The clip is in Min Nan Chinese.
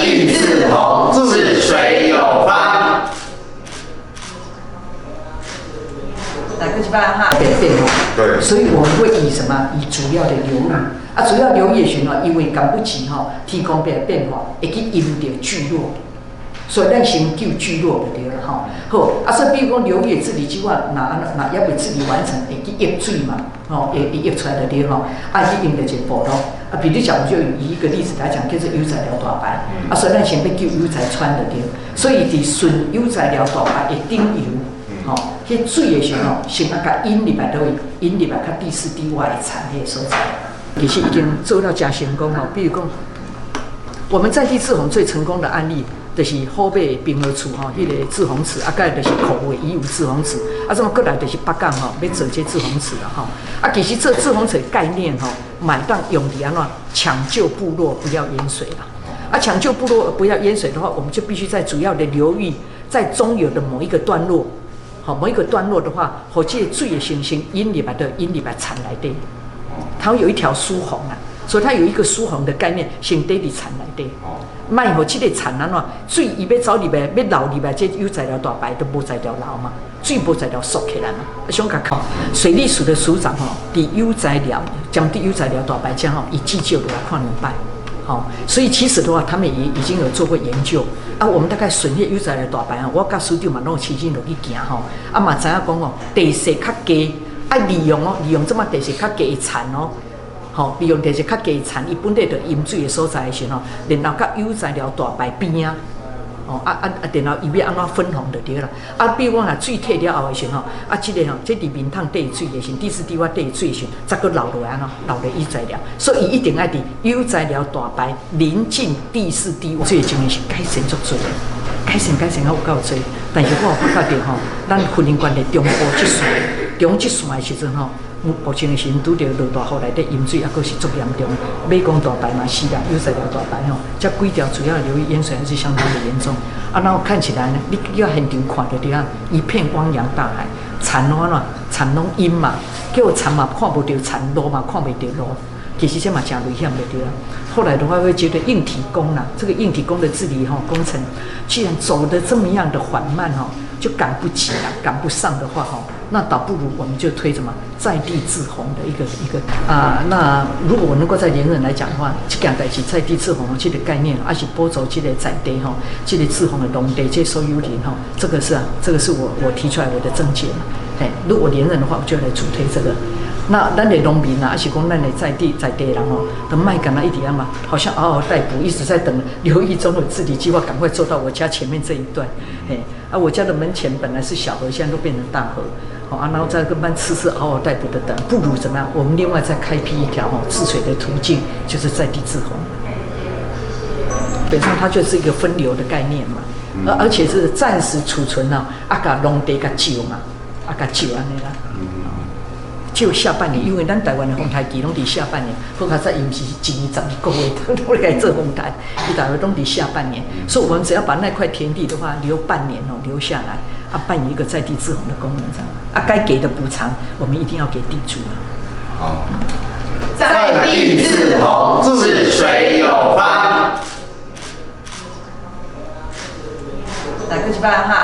地滯洪，治水有方。來，閣一擺哈。變變化。對。所以我們會以什麼？以主要的流域啊，主要流域的時候，因為趕不及吼天空變變化，會去淹著聚落，所以咱先救聚落就對了吼。好，啊，所以比如講流域治理計劃，若按怎若猶未治理完成，會去溢水嘛，吼，會會溢出來就對吼，啊，去淹著一個部落。啊，比如講，我就以一個例子來講，叫做油材寮大排。啊，所以咱先欲救油材川就對。所以佇順油材寮大排的頂游，吼，彼水的時候，先啊共引入來佗位，引入來較地勢低窪的田彼個所在。其實已經做到誠成功吼，比如講，我們在地滯洪最成功的案例，就是虎尾平和厝吼，彼個滯洪池，啊，蓋就是口尾已有滯洪池，啊，這麼過來就是北港吼，欲做這滯洪池啦吼。啊，其實這滯洪池的概念吼，嘛會當用佇按怎搶救部落不要淹水啦。啊，搶救部落不要淹水的話，我們就必須在主要的流域，在中游的某一個段落，好，某一個段落的話，予這個水的先先引入來的引入來田內底，它會有一條疏洪啊，所以它有一個疏洪的概念，先佇佇田內底。莫予這個田按怎水伊欲走入來，欲流入來，這有材料大排都無材料流嘛，水無材料縮起來嘛。想共靠水利署的署長吼，佇有材料，針對有材料大排遮吼，伊至少來看兩擺，吼，所以其實的話，他們也已經有做過研究啊。我們大概順彼有材料大排吼，我佮署長嘛攏有親身落去行吼，啊嘛知影講哦，地勢較低，愛利用哦，利用這麼地勢較低的田哦。吼，利用地勢較低田，伊本底就淹水的所在的時候，然後佮有材料大排邊仔，哦啊啊啊，然後伊欲按怎分洪就對啦。啊，比如講若水退了後的時候，啊，這個吼，這佇面桶底水的時陣，地勢低窪底水的時陣，才閣流落來按怎，流落有材料，所以伊一定愛佇有材料大排鄰近地勢低窪，這個情形是改善足濟的，改善改善還有夠濟。但是我有發覺著吼，咱雲林縣的中部這線，中這線的時陣吼。目前的時陣拄著落大雨內底淹水，抑閣是足嚴重。馬公大排嘛是啦，有材料大排吼，這幾條主要流域淹水還是相當的嚴重。啊，然後看起來呢，你你現場看著對啊，一片汪洋大海，田攏按怎，田攏淹嘛，叫田嘛看無著田，路嘛看袂著路。其實這嘛誠危險的對啊。後來的話會覺得硬體工啦，這個硬體工的治理吼工程，既然走得這麼樣的緩慢吼，就趕不及了，趕不上的話吼，那倒不如我們就推什麼在地滯洪的一個一個啊。那如果我能夠再連任來講的話，這件代誌在地滯洪這個概念，還是補助這個在地吼，這個滯洪的農地這所有權吼，這個是啊，這個是我我提出來我的政見嘛。嘿，如果連任的話，我就來主推這個。那咱的農民啊，還是講咱的在地在地人吼，都莫干焦一直按呢，好像嗷嗷待哺，一直在等流域綜合治理計劃趕快做到我家前面這一段。嘿，啊，我家的門前本來是小河，現在都變成大河。好啊，然後在跟班痴痴嗷嗷待哺的等，不如怎麼樣？我們另外再開闢一條吼治水的途徑，就是在地滯洪。本身它就是一個分流的概念嘛，而而且是暫時儲存啊，啊，共農地共救嘛，啊，共救按呢啦。就下半年，因為咱台灣的風颱季攏佇下半年，好佳哉伊毋是一年12個月都來做風颱，伊大概攏佇下半年，所以我們只要把那塊田地的話留半年哦，留下來，啊，扮演一個在地滯洪的功能，這樣，啊，該給的補償，我們一定要給地主啊。好，在地滯洪，治水有方。來，閣一擺哈。